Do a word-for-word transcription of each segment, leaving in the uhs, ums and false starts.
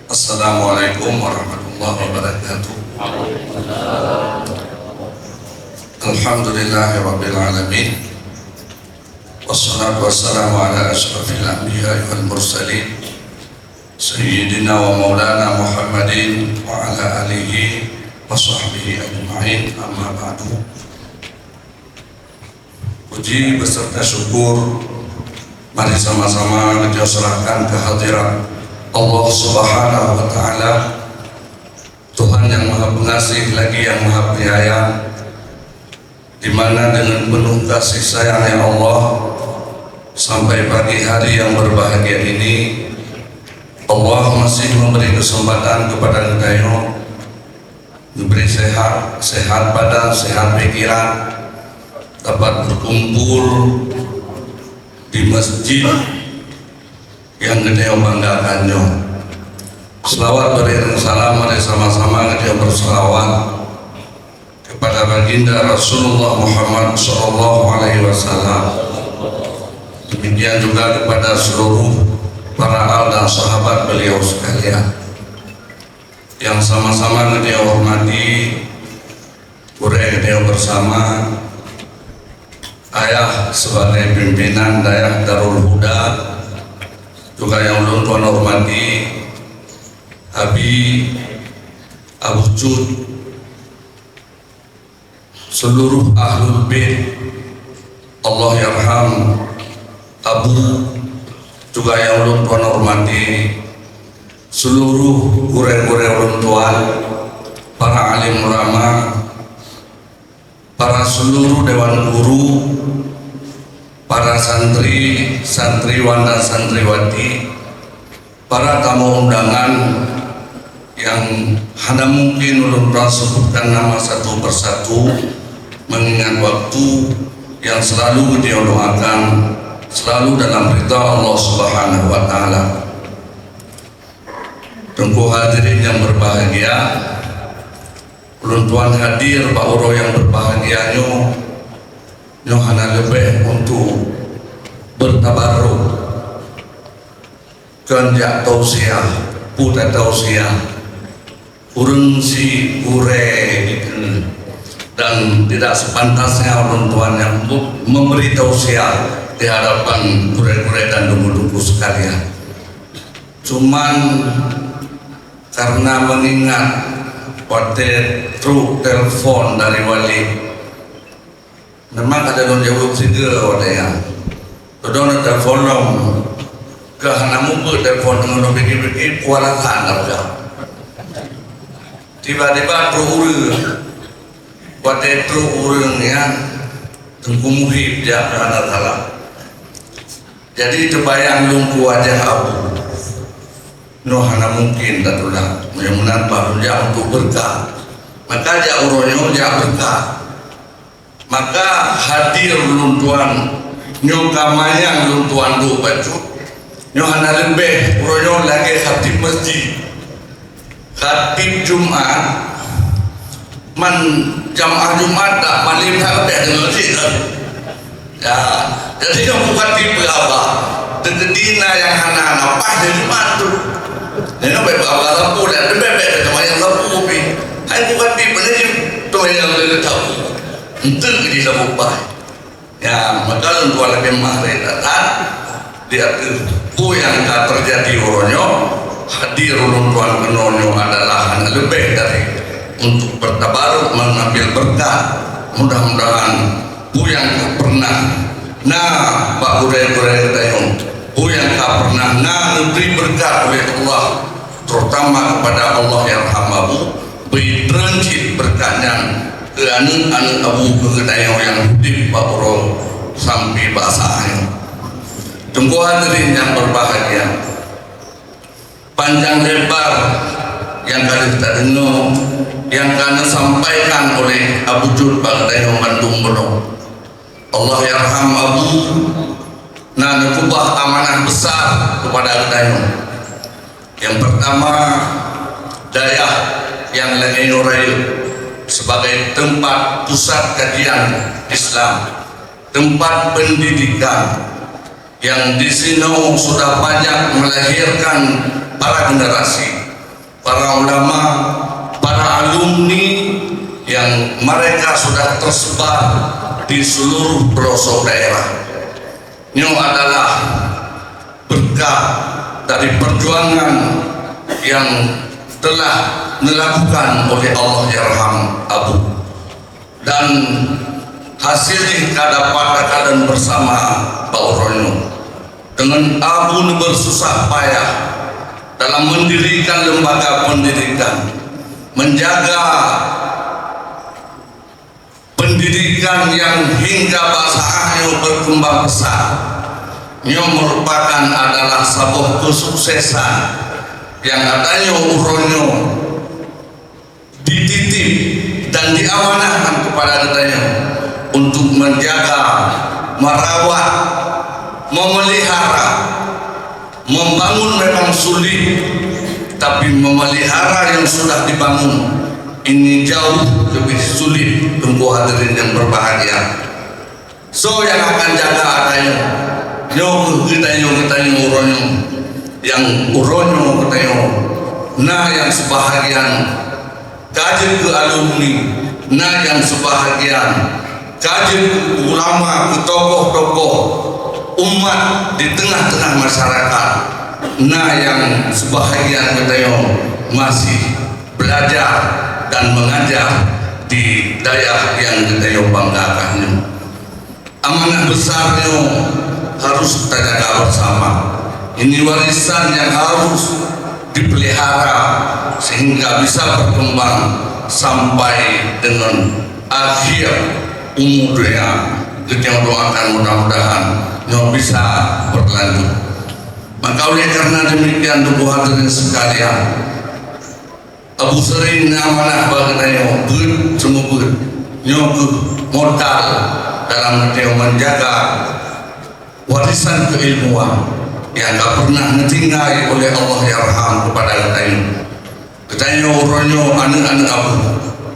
Assalamualaikum warahmatullahi wabarakatuh. Alhamdulillahirabbil alamin. Wassalatu wassalamu ala asyrafil anbiya'i wal mursalin, sayyidina wa maulana Muhammadin wa ala alihi wa sahbihi ajma'in, amma ba'du. Puji beserta syukur mari sama-sama kita serahkan ke hadirat Allah Subhanahu wa Ta'ala, Tuhan yang Maha Pengasih lagi yang Maha Penyayang, di mana dengan penuh kasih sayang ya Allah, sampai pagi hari yang berbahagia ini, Allah masih memberi kesempatan kepada kita, diberi sehat, sehat badan, sehat pikiran, dapat berkumpul di masjid yang kita banggakan nyoe. Selawat beriring salam, mari sama-sama kita berselawat kepada Baginda Rasulullah Muhammad sallallahu alaihi wasallam. Demikian juga kepada seluruh para al dan sahabat beliau sekalian. Yang sama-sama kita hormati, gurée kita bersama, Ayah sebagai pimpinan Dayah Darul Huda, juga yang ulôn tuan hormati, Abi, Abu Cut, seluruh ahlul bait, Allahyarham Abu, juga yang ulôn tuan hormati, seluruh gurée-gurée ulôn tuan, para alim ulama, para seluruh dewan guru, para santri, santriwan dan santriwati, para tamu undangan yang hana mungkin ulôn tuan sebutkan nama satu persatu, mengingat waktu, yang selalu beliau doakan selalu dalam ridha Allah Subhanahu wa Ta'ala. Teungku hadirin yang berbahagia, ulôn tuan hadir bak uroe yang berbahagia nyoe, nyoe hana leubeh untuk bertabaruk. Kon jak tausiah, peue tausiah, ureuëng si gurée dikeue, dan tidak sepantasnya ulôn tuan yang memberi tausiah di hadapan gurée-gurée dan teungku-teungku sekalian. Cuman karena mengingat watée trok telepon dari Wali, memang ka lôn jaweueb sigoe watée nyan. Teudong na telepon lom, ka hana mubuet telepon deungon lôn pike-pike, peue alasan ka peugah. Tiba-tiba trok ureuëng, watée trok ureuëng nyan, Teungku Muhib jak, hana salah. Jadi teubayang lôn keu wajah Abu, nyoe hana mungkin tatulak. Meunyoe meunan bah lôn jak untuk beureukat. Maka jak uroe nyoe jak beureukat. Maka hadir lôn tuan nyoe ka manyang lôn tuan duek bacut. Nyoe hana leubeh uroe nyoe lagée khatib masjid. Khatib Jumat, man jamaah Jumat dak malem that leubeh deungon cit. Ya, jadi nyang bukan tipe apa? Teukeudi na nyang hana-hana paih di Jumat tu. Nyoe bèk apa sapu dak, bèk bèk teumayang sapu pi. Hai bukan tipe ni teumayang lé sapu. Enteuk di sapu paih. Ya, maka lôn tuan lagèe mah lé that, di ateueh peue nyang ka teujadi uroe nyoe, hadir ulôn tuan keunoe nyoe adalah hana leubeh dari untuk bertabaruk mengambil berkat. Mudah-mudahan peue nyang ka pernah na bak gurèe-gurèe geutanyoe, peue nyang ka pernah na geubri beureukat oleh Allah, terutama kepada Allahyarham Abu, bri treun cit beureukat nyan keu aneuk-aneuk Abu keu geutanyoe nyang udép bak uroe sampoe bak saát nyoe. Teungku hadirin nyang berbahagia, panjang lebar nyang ka lheueh tadeungoe, nyang ka neusampaikan oleh Abu Jud bak geutanyoe mandum bunoe. Allahyarham Abu na neukeubah amanah besar keupada geutanyoe. Nyang peurtama, dayah nyang lagèe nyoe rayeuk sebagai teumpat pusat kajian Islam, teumpat peundidikan, yang di sinoe sudah banyak melahirkan para generasi, para ulama, para alumni yang mereka sudah tersebar di seluruh pelosok daerah. Nyoe adalah berkah dari perjuangan yang telah dilakukan oleh Allahyarham Abu. Dan hasil jih ka dapat takalon bersama bak uroe nyoe. Deungon Abu neubeursusah payah dalam mendirikan lembaga pendidikan, menjaga pendidikan yang hingga bak saat nyoe berkembang pesat. Nyoe merupakan adalah saboh kesuksesan yang geutanyoe uroe nyoe dititip dan diamanahkan kepada geutanyoe untuk menjaga, merawat, memelihara. Membangun memang sulit, tapi memelihara yang sudah dibangun ini jauh lebih sulit, Teungku hadirin yang berbahagia. Soe nyang akan jaga geutanyoe? Nyoe kheueh geutanyoe, geutanyoe uroe nyoe. Nyang uroe nyoe geutanyoe na nyang seubahagian ka jeuet keu alumni, na nyang seubahagian ka jeuet keu ulama, keu tokoh-tokoh umat di teungoh-teungoh masyarakat, na nyang seubahagian geutanyoe masih belajar dan mengajar di dayah nyang geutanyoe banggakan nyoe. Amanah besar nyoe harus tajaga bersama. Ini warisan yang harus dipelihara sehingga bisa berkembang sampai dengan akhir umu donya. Geutanyoe doakan mudah-mudahan nyoe bisa berlanjut. Maka oleh karena demikian, Teungku hadirin sekalian, Abu sering neuamanah bak geutanyoe beuet seumeubeuet. Nyoe kheueh modal dalam geutanyoe menjaga warisan keilmuan nyang ka pernah neutinggai oleh Allahyarham kepada geutanyoe. Geutanyoe uroe nyoe aneuëk-aneuëk Abu,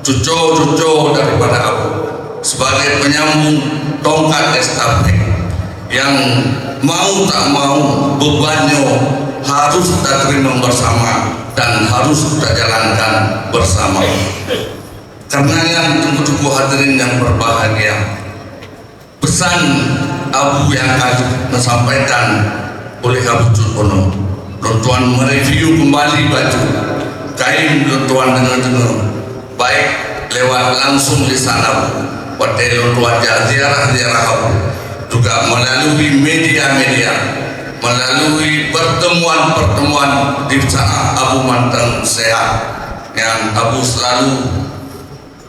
cuco-cuco daripada Abu, sebagai penyambung tongkat estafet yang mau tak mau beban nyoe harus tateurimong bersama dan harus tajalankan bersama. Karena nyan, Teungku-teungku hadirin yang berbahagia, pesan Abu nyang ka neusampaikan oleh Abu Cut Bono, lôn tuan mereview kembali bacut, kayém lôn tuan deungoe-deungoe, baik lewat langsung lisan Abu, watée lôn tuan jak ziarah-ziarah Abu, juga melalui media-media, melalui pertemuan-pertemuan di saat Abu mantong sehat, nyang Abu selalu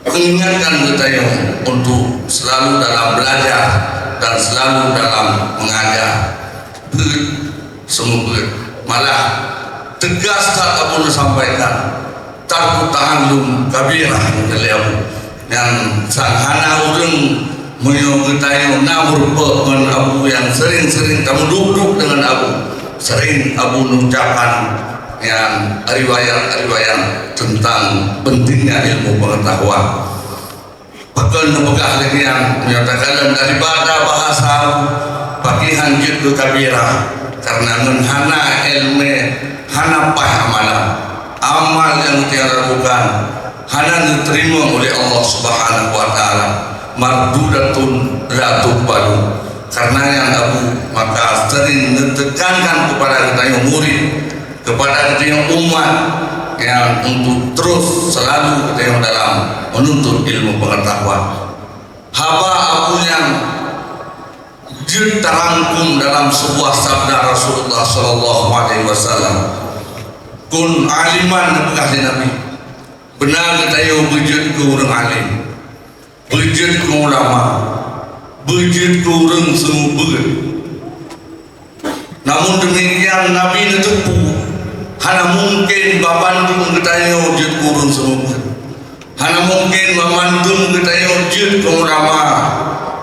mengingatkan geutanyoe untuk selalu dalam belajar dan selalu dalam mengajar. Beuet seumeubeuet. Malah tegas that Abu neusampaikan, "Tarku ta'allum kabirah," kheun lé Abu. Nyang sang hana ureuëng meunyoe geutanyoe na meurumpok ngon Abu nyang sering-sering tameuduek-duek deungon Abu, sering Abu neucapkan nyang riwayat-riwayat tentang pentingnya ilmu pengetahuan. Pakon neupeugah lagée nyan, meunyoe takalon dari bada bahasa, pakihan jeuet keu kabira, karena ngon hana ilmu, hana paih amalan. Amal nyang geutanyoe lakukan hana geuteurimong uleh Allah Subhanahu wa Taala, mardudatun la tuqbalu. Karena nyan Abu, maka sering neutekankan kepada geutanyoe murid, kepada geutanyoe umat, ya, untuk terus selalu geutanyoe dalam menuntut ilmu pengetahuan. Haba Abu nyan jeuet tarangkum dalam sebuah sabda Rasulullah sallallahu alaihi wasallam, "Kun aliman," neupeugah lé Nabi. Beuna geutanyoe beujeuet keu ureuëng alim, beujeuet keu ulama, beujeuet keu ureuëng seumeubeuet. Namun demikian, Nabi neuteupeue, hana mungken babandum geutanyoe jeuet keu ureuëng seumeubeuet. Hana mungken babandum geutanyoe jeuet keu ulama.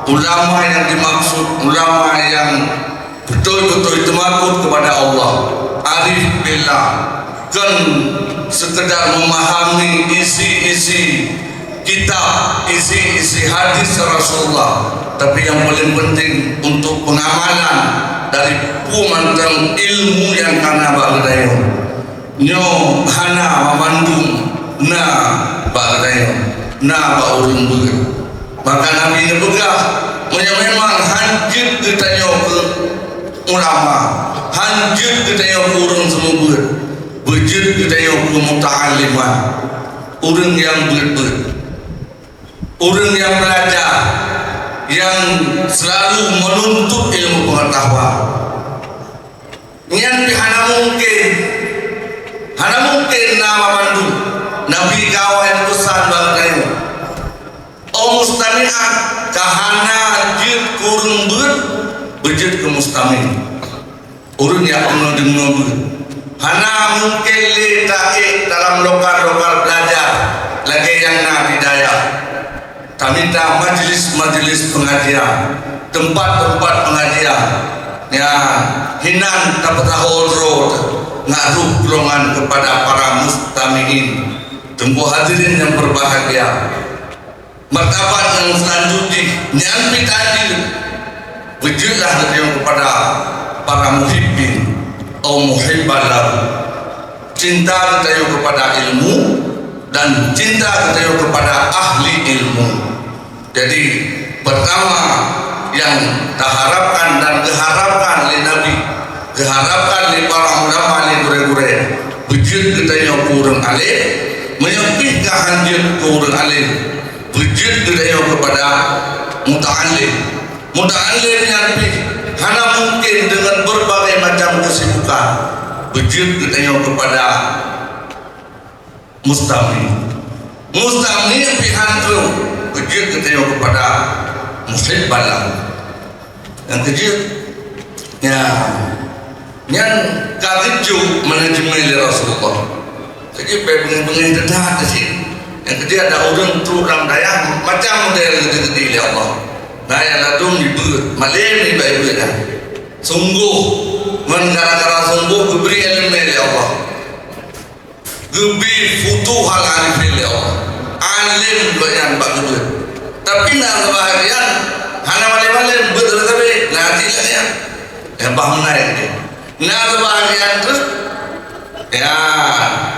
Ulama nyang dimaksud, ulama nyang beutôi-beutôi teumakot kepada Allah, arif billah, kon sekedar memahami isi-isi kitab, isi-isi hadis Rasulullah, tapi yang paling penting untuk pengamalan dari peue mantong ilmu nyang kana bak geutanyoe. Nyoe hana banmandum na bak geutanyoe, na bak ureuëng beuet. Maka Nabi neupeugah, meunyoe memang hanjeuet geutanyoe keu ulama, hanjeuet geutanyoe keu ureuëng seumeubeuet, beujeuet geutanyoe keu muta'alliman, ureuëng nyang beuet-beuet, ureuëng nyang beulajar, nyang seulalu meununtut ilmu peungeutahuan. Nyan pih hana mungken, hana mungken na banmandum. Nabi ka awai peusan bak geutanyoe, "Oh mustami'at, ka hana jeuet keu ureuëng beuet, beujeuet keu mustami'." Ureuëng nyang deungoe-deungoe beuet. Hana mungken lé taék dalam lokal-lokal beulajar lagée nyang na di dayah. Tamita majelis-majelis pengajian, teumpat-teumpat pengajian nyang hinan tapeusaho droe ngon ruh keulongan keupada para mustami'in. Teungku hadirin nyang berbahagia, martabat nyang seulanjut jih nyan pih tanjeuet. Beujeuetlah geutanyoe keupada para muhibbin, au muhibban lahu. Cinta geutanyoe keupada ilmu dan cinta geutanyoe keupada ahli ilmu. Jadi, pertama nyang taharapkan dan geuharapkan lé Nabi, geuharapkan lé para ulama, lé gurée-gurée, beujeuet geutanyoe keu ureuëng além. Meunyoe pih ka hanjeuet keu ureuëng além, beujeuet geutanyoe keupada muta'allim. Muta'allim nyan pih hana mungken deungon beurbagai macam keusibukan. Beujeuet geutanyoe keupada mustami'. Mustami' pih han troh, beujeuet geutanyoe keupada muhibban lahu. Nyang keujeuet, nyan, nyan ka geucok manajemen lé Rasulullah. Jadi, bèk beungéh-beungéh teutat cit. Nyang keujeuet, ada ureuëng trok lam dayah, macam model geudeungoe lé Allah. Na nyang ladôm jibeuet, malém nibak jibeuet nyan. Sunggoh, ngon gara-gara sunggoh geubri iéleumé lé Allah. Geubri futuhal arifin lé Allah. Além gobnyan bak geubeuet. Tapi na seubahagian hana malém-malém, beuet sabe-sabe, na cit lagée nyan. Nyang bah meunai tadi. Na seubahagian treuk, ya,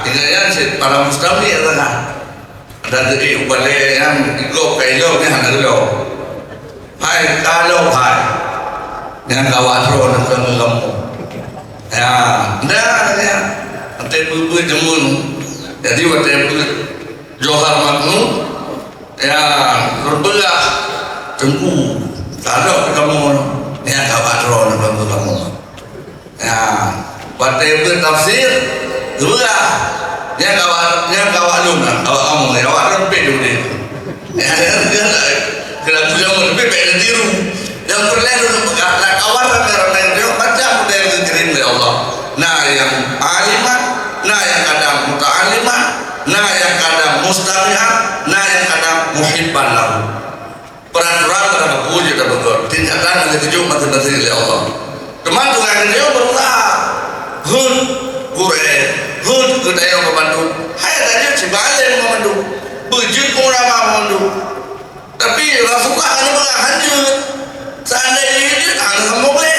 tinggai nyan cit para mustami' ya sana. Dan jadi ubalée nyan gob ka ilong nyan hana geulong. Hai, ka lom hai. Nyang ka awak droe neukalon lom. Ya, ndak, ya. Watée peue-peue jameun. Jadi, watée peue Johar Maknun, ya, reubeulah teungku. Ka lom kamoe. Nyang ka awak droe neukalon kamoe. Ya, watée beuet tafsir, dua. Nyang ka awak, nyang ka awak lôn, awak kamoe, awak lôn pih dulu. Ya, ya, ya. Kena punya pun lebih baik ditiru. Nyang peureulée lôn peugah, na kawan ramé-ramé nyoe macam model geukirém lé Allah. Na nyang alimat, na nyang kadang muta'alimat, na nyang kadang mustami'at, na nyang kadang muhibban lahu. Peuraturan pada buku jeuet tapeugöt, tingkatan nyang geutuju maséng-maséng lé Allah. Teuma tugaih geutanyoe beurusaha. Heuet gurée, heuet geutanyoe banmandum. Hai tanyoe cit bak além banmandum. Beujeuet ulama banmandum. Tapi Rasulullah hana peugah hanjeuet. Seandainya jeuet, hana sambông lé.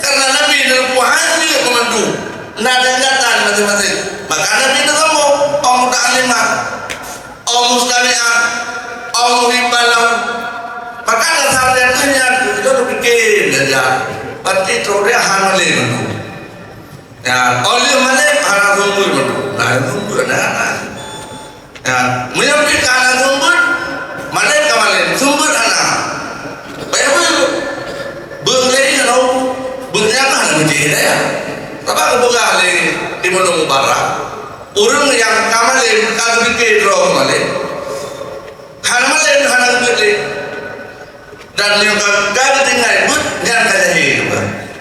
Karena Nabi neuleupeue hanjeuet banmandum. Na tingkatan maséng-maséng. Maka Nabi neusambông, oh muta'alimat, oh mustami'at, oh muhibban lahu. Maka dasar lé nyan, kita berpikir saja. Berarti troh dia hana lé banmandum. Ya, oh lheueh malém hana seumeubeuet banmandum. Nah, seumeubeuet dah hana. Ya, meunyoe pih ka hana seumeubeuet, malém ka malém, seumeubeuet hana. Payah beuet. Beuet lé nyoe, beuet nyan hana meucéh daya. Sabab geupeugah lé Ibnu Mubarak, ureuëng nyang ka malém ka geupike droe malém. Hana malém, hana geubeuet lé. Dan nyang ka, ka geutinggai beuet, nyan ka jahé.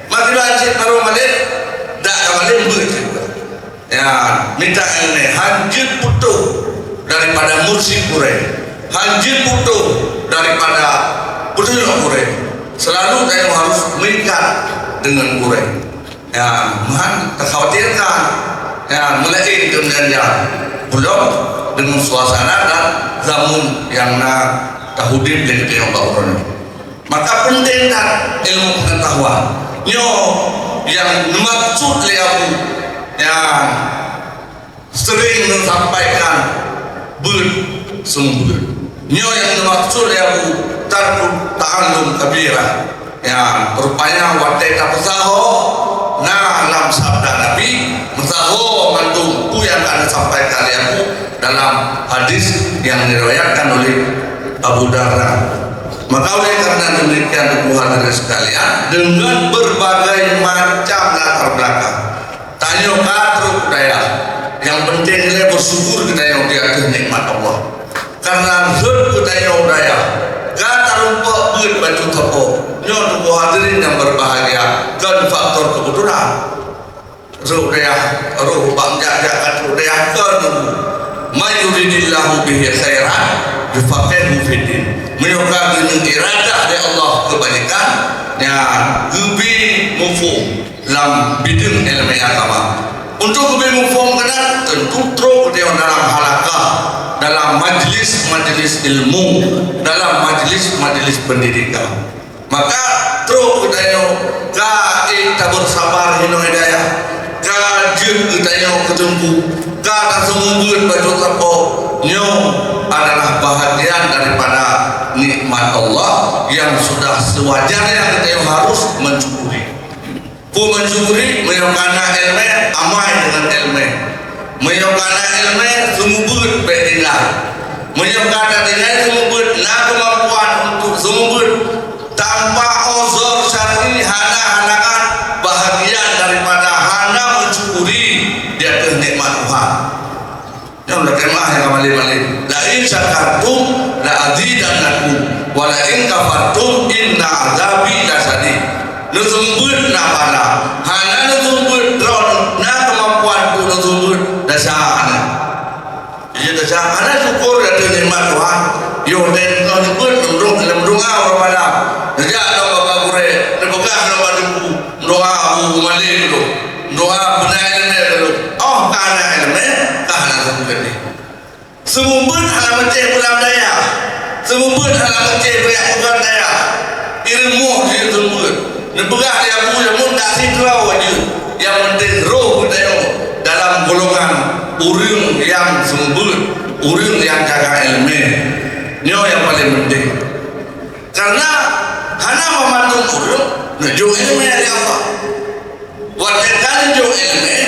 Maka cit barô malém, dak ka malém beuet cit. Ya, mita iéleumé, hanjeuet putôh daripada mursyid gurée. Hanjeuet putôh daripada peutunyok gurée. Selalu tanyoe harus meuikat deungon gurée. Ya, meuhan takhawatirkan. Ya, meulaén keu meujanjang. Ulôn deungon suasana dan zamun nyang na taudép lé geutanyoe bak uroe nyoe. Maka penting that ilmu pengetahuan. Nyoe nyang neumaksud lé Abu nyang sering neusampaikan beuet seumeubeuet. Nyoe nyang neumaksud lé Abu tarku ta'allum kabira. Ya, rupanya watée tapeusaho na lam sabda Nabi, meusaho mandum peue nyang ka neusampaikan lé Abu dalam hadis nyang diriwayatkan oleh Abu Darda. Maka oleh karena demikian, Teungku hadirin sekalian, dengan berbagai macam latar belakang, tanyoe ka trok u dayah, nyang penting lé bersyukur geutanyoe di ateueh nikmat Allah. Karena rhot geutanyoe u dayah, ka tarumpok beuet bacut sapo. Nyoe, Teungku hadirin yang berbahagia, kon faktor kebetulan. Rhot dayah, rhot bak jak-jak ka trok dayah, kon. "Man yuridillahu bihi khairan yufaqqihhu fiddin." Meunyoe ka geuneuk iradah lé Allah keubaikan, nyan geubi muphom lam bideueng ileumèe agama. Untuk geubi muphom keunan, teuntu trok geutanyoe dalam halaqah, dalam majlis-majlis ilmu, dalam majlis-majlis pendidikan. Maka trok geutanyoe ka ék tabeusabar hinoe dayah, ka jeuet geutanyoe keu teungku, ka taseumeubeuet bacut sapo. Nyoe adalah bahagian daripada nikmat Allah yang sudah sewajarnya geutanyoe harus mensyukuri. Peue mensyukuri? Meunyoe ka na ileumèe, amai deungon ileumèe. Meunyoe ka na ileumèe, seumeubeuet bèk tinggai. Meunyoe ka tatinggai seumeubeuet, na keumampuan untuk seumeubeuet tanpa uzur syar'i, hana halangan, bahagian daripada hana mensyukuri di ateueh nikmat Tuhan. Nyoe lagèe mah nyang ka malém-malém, "La in syakartum la azidannakum, wa la in kafartum inna azabi lasyadid." Neuseumeubeuet na bala, hana neuseumeubeuet droe na keumampuan untuk neuseumeubeuet, dasya hana. Jadi dasya hana syukur di ateueh nikmat Tuhan. Yoh dan kau nyebut, neumeudoa, neumeudoa bak malam. Neujak lom bak gurèe, neupeugah lom bak teungku. Doa Abu Malik tu. Doa beuna ileumèe tu. Oh, ka na ileumèe, ka na seumeubeuet. Seumeubeuet hana meucéh beulam dayah. Seumeubeuet hana meucéh beuyak bukan dayah. Ilmu jih seumeubeuet. Neupeugah lé Abu Yamun dak sidroe jeuet. Nyang penting roh geutanyoe dalam golongan ureueng nyang seumeubeuet, ureueng nyang jaga ileumèe. Nyoe nyang paleng penting. Karena hana banmandum ureueng neujok ileumèe lé Allah. Watèe ka neujok ileumèe,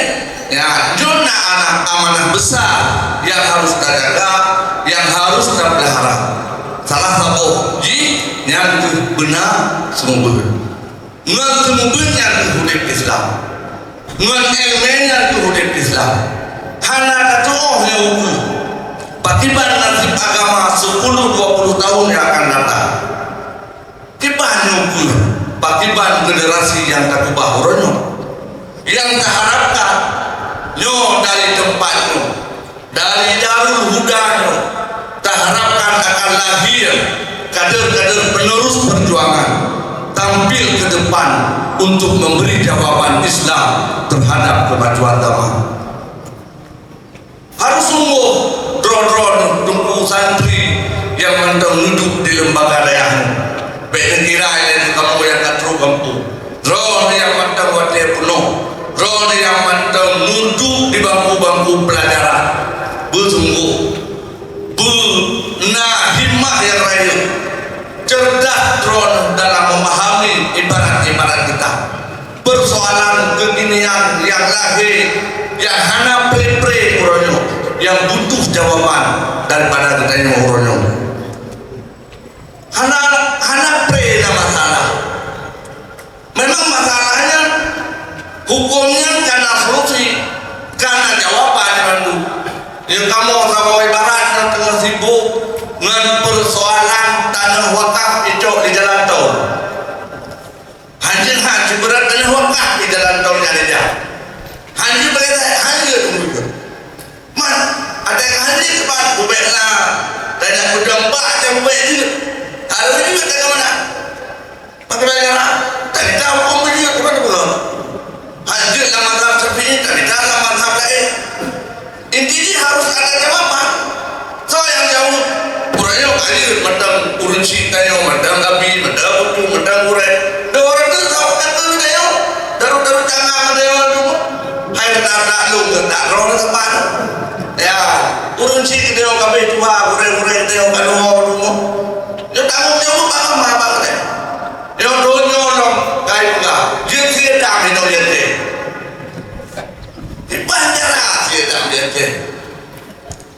ya, nyoe na amanah, amanah besar nyang harus tajaga, nyang harus tapeulihara. Salah saboh jih nyan keuh beuna seumeubeuet. Ngon seumeubeuet nyan keuh udép Islam. Ngon ileumèe nyan keuh udép Islam. Hana tatu'oh lé ukeue. Pakiban nasib agama sepuluh dua puluh tahun nyang akan datang? Kiban nyoe keuh, pakiban generasi nyang takeubah uroe nyoe. Nyang taharapkan nyoe dari teumpat nyoe, dari Darul Huda nyoe, taharapkan akan lahir kader-kader penerus perjuangan tampil ke depan untuk memberi jawaban Islam terhadap kemajuan zaman. Harôh sunggoh droe-droe teungku santri nyang mantong neuduek di lembaga dayah nyoe. Bèk neukira ilèe kamoe nyang ka trok gampông. Droeneuh nyang mantong watèe peunoh. Droeneuh nyang mantong neuduek di bangku-bangku peulajaran. Beusunggoh. Beuna himmah nyang rayeuk. Cerdas droeneuh dalam memahami ibarat-ibarat kitab. Persoalan kekinian nyang lahé, nyang hana pre-pre uroe nyoe, nyang butuh jawaban daripada geutanyoe uroe nyoe. Hana, hana pre na masalah. Memang masalah nyan, hukôm nyan ka na solusi, ka na jawaban nyan mandum. Nyang kamoe saboh ibarat nyan teungoh sibuk ngon persoalan taneuh wakaf icok di jalan tol. Hanjeuet han sibeurat taneuh wakaf di jalan tol nyan ija. Hanjeuet bagaih that, hanjeuet ureueng. Man, ada yang hanjeuet teumpat ubek na. Dan yang udah bak jam ubek jeuet. Harus jeuet ke mana? Pakai bagaimana? Tak kita hukum jeuet ke mana pula? Hanjeuet lam mazhab Syafi'i, tak kita lam mazhab lain. Inti jih harus ada jawaban. Soe nyang jaweueb? Uroe nyoe ka jeuet mantong ureueng chik tanyoe, mantong abi, mantong putu, mantong gurèe. Dua ureueng tu soe nyang jaweueb? Dong geutak droe na teumpat. Ya, ureueng chik geutanyoe ka abéh tuha, gurée-gurée geutanyoe ka tuha, tuha. Nyoe tanggong jaweueb bak ma bak geutanyoe. Nyoe donya lom ka ipeugah, jeuet sie dam inong yatim. Diban cara sie dam yatim.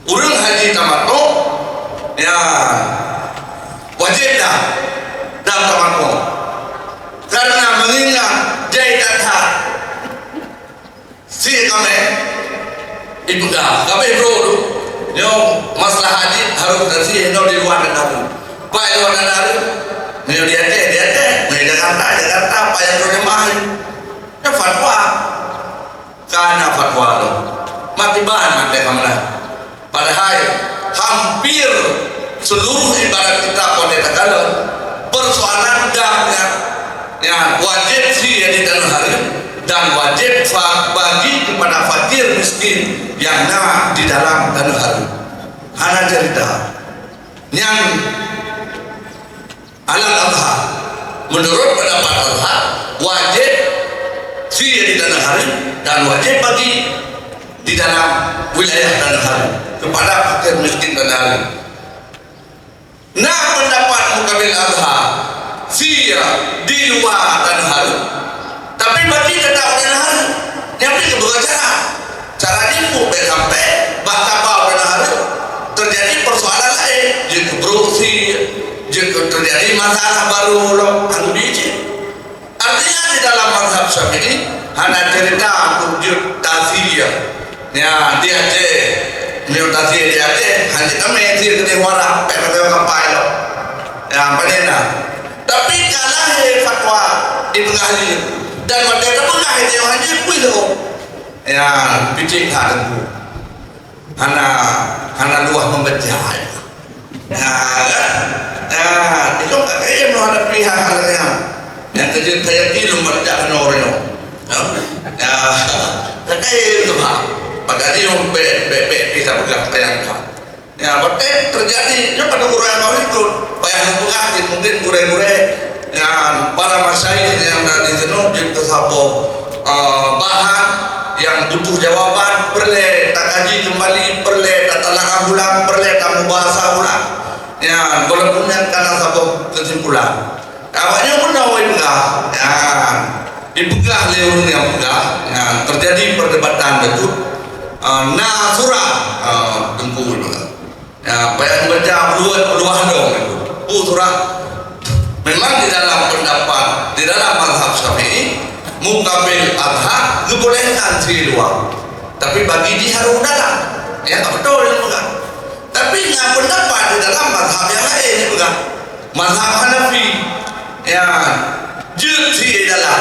Ureueng haji tamattu, ya, wajéb dam, dam tamattu. Karena mengingat jai that-that. Sie kaméng ipeugah, kaméng brôk tu. Nyoe masalah haji harôh tasie nyoe di luwa neugara. Pai luwa neugara, nyoe di Aceh, di Aceh, nyoe di Jakarta, Jakarta, pai nyang jeumaáh. Nyoe fatwa. Ka na fatwa tu. Makiban maté kamoe. Padahai hampir seluruh ibarat kitab watée takalon, persoalan dam nyan, nyan wajéb sie di tanoh hareuem dan wajéb fa-, bagi kepada fakir miskin nyang na di dalam tanoh hareuem. Hana cerita. Nyang Alat adha. Menurut pendapat adha, wajéb sie di tanoh hareuem dan wajéb bagi di dalam wilayah tanoh hareuem kepada fakir miskin tanoh hareuem. Na pendapat mukabil adha, sie di luwa tanoh hareuem, tapi bagi tetap tanoh hareuem. Nyan pih keubeue cara. Cara jih pun bèk sampai bak tabau tanoh hareuem teujadi persoalan laén, jeuet keu brôk sie, jeuet keu teujadi masalah barô lom, hana jih. Artinya di dalam mazhab Syafi'i hana cerita untuk jeuet tasie. Ya, di Aceh, meunyoe tasie di Aceh, hana tamé sie keudeh muara, pèk mata kapai lom. Ya, pane na. Tapi ka lahé fatwa di peugah jih. Dan watèe teupeugah itu hana jeuet pih lom. Ya, picik that teungku. Hana, hana luwah membaca. Ya, kan? Ya, itu ka kaya menghadapi hal-hal yang, yang kerja saya di lumpat jak kena orang. Ya. Ya, ka kaya itu, Pak. Padahal dia bèk, bèk, bèk bisa pegang tayang, Pak. Ya, watèe teujadi, nyoe padub ureueng kawin tu, payah neupeugah cit, mungkin gurèe-gurèe, ya, para masyayikh nyang na di sinoe jeuet keu saboh, eh, bahan nyang butuh jawaban, peureulèe takaji keumbali, peureulèe tatalaah ulang, peureulèe tamubahasa ulang. Ya, walaupun nyan ka na saboh keusimpulan. Awak nyoe pun awai peugah, ya, dipeugah lé ureueng nyang peugah, ya, teujadi perdebatan bacut, eh, na surah, eh, teungku ipeugah. Ya, payah baca luwah, luwah dong itu. Bu surah. Memang di dalam pendapat, di dalam mazhab Syafi'i, mukabil adha geubolehkan sie luwa. Tapi bagi jih harôh dalam. Ya, tak betul dia peugah. Tapi na pendapat di dalam mazhab nyang laén ipeugah. Mazhab Hanafi, ya, jeuet sie dalam.